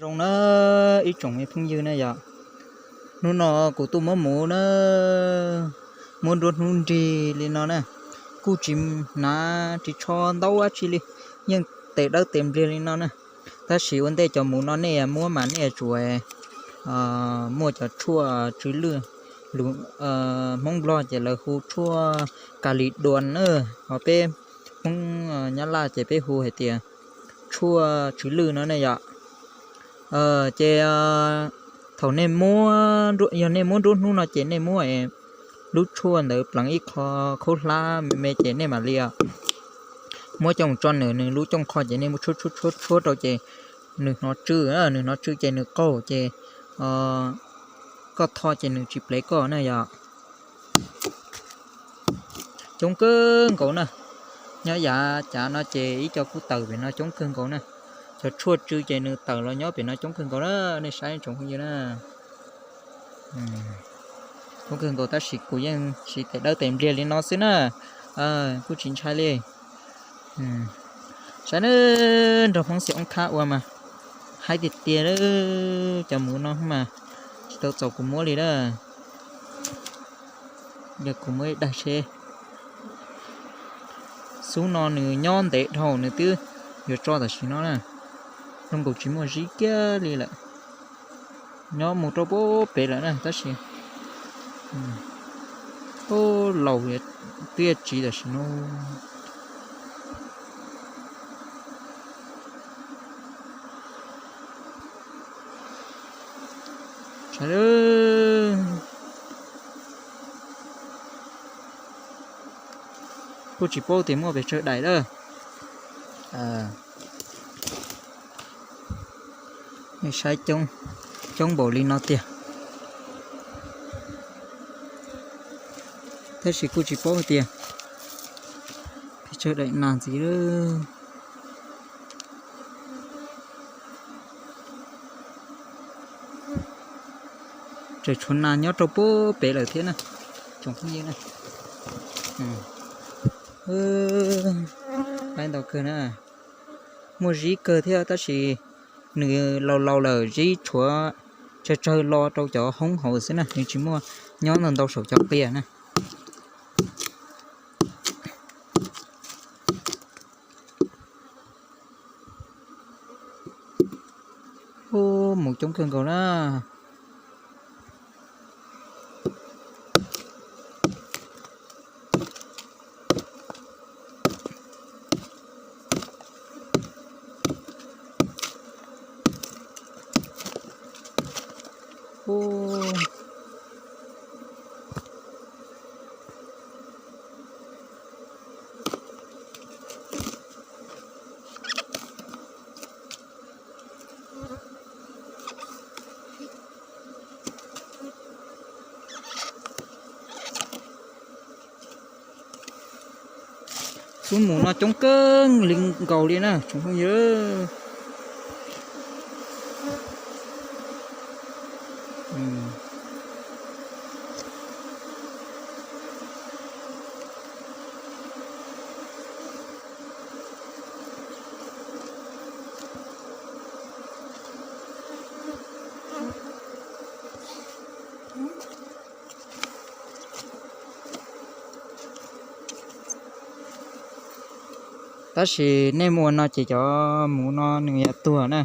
Zoo na, ib tsoom me phooj ywg na yom, hnub no kuv tuaj muab mus na, muab nruab hnub nrig li no na, kuj tsis hnav tsis tsho ntau dab tsi li, yeej tes dawb tes npliag li no na. Tab sis ua ntej cov mus no nej muab mas nej tsuas muaj cov tshuaj tsw lwj, Hmoob Nplog ces lawv hu tshuaj ka li duas na, ho peb Hmoob Nyab Laj ces peb hu hais tias tshuaj tsw lwj no ne yom. Ces thaum nej muab, yog nej muab nruab hnub no ces nej muab lub tshuaj ntawd pleev ib qho khaub hlab me me ces nej mam li muab coj mus tso nws, nws lub cooj qho ces nej muab tshuab tshuab tshuab tshuab rau ces nws hnov tsw, nws hnov tsw ces nws qaug ces koj tho ces nws tsis plev koj na yom. Coob kawg nkaus na. Nyob yav cav no ces ib co kuj tawm pem no coob kawg nkaus na. Cov tshuaj tsw ces nws tawm los nyob pem no coob kawg nkaus na, nej saib tsoom phooj ywg na. Coob kawg nkaus tab sis kuv yeej siv tes dawb tes npliag li no xwb na, kuj tsis ntshai li. Saib na, nrog Hmoob Xyooj Oob Khab ua mas haib tiag tiag, cov mus no mas tsis tau txaus kuv muab li na. Yog kuv muab ib daig seb. Xub no nws nyob ntev dhau nws twb yuav tso tam sim no na. Zoo nkaus tsis muaj zib kiag li lawm. Nyob mus rau pem lawm na tab sis laus twb tsiv tam sim no. Kuj tsis paub tias muaj pes tsawg daim lawm. Saib coob npaum li no tiag. Tab sis kuj tsis paub tias pes tsawg daim nas ntxiv lawm. Tseem tshuav nas nyob rau pem lawm thiab na, tsoom phooj ywg na. Ntau kawg na. Muaj zib kawg thiab tab sis nws laus laus lawm, zib tshuav tsawg tsawg lo rau cov hoob hauv xwb na, nws tsis muaj nyob ntau ntau saum cov qias na. Mus coob kawg nkaus na. Xub mus no coob kawg li nkaus li na tsoom phooj ywg. Tab sis nej mus ua no ces cov mus no nws yuav tuag na.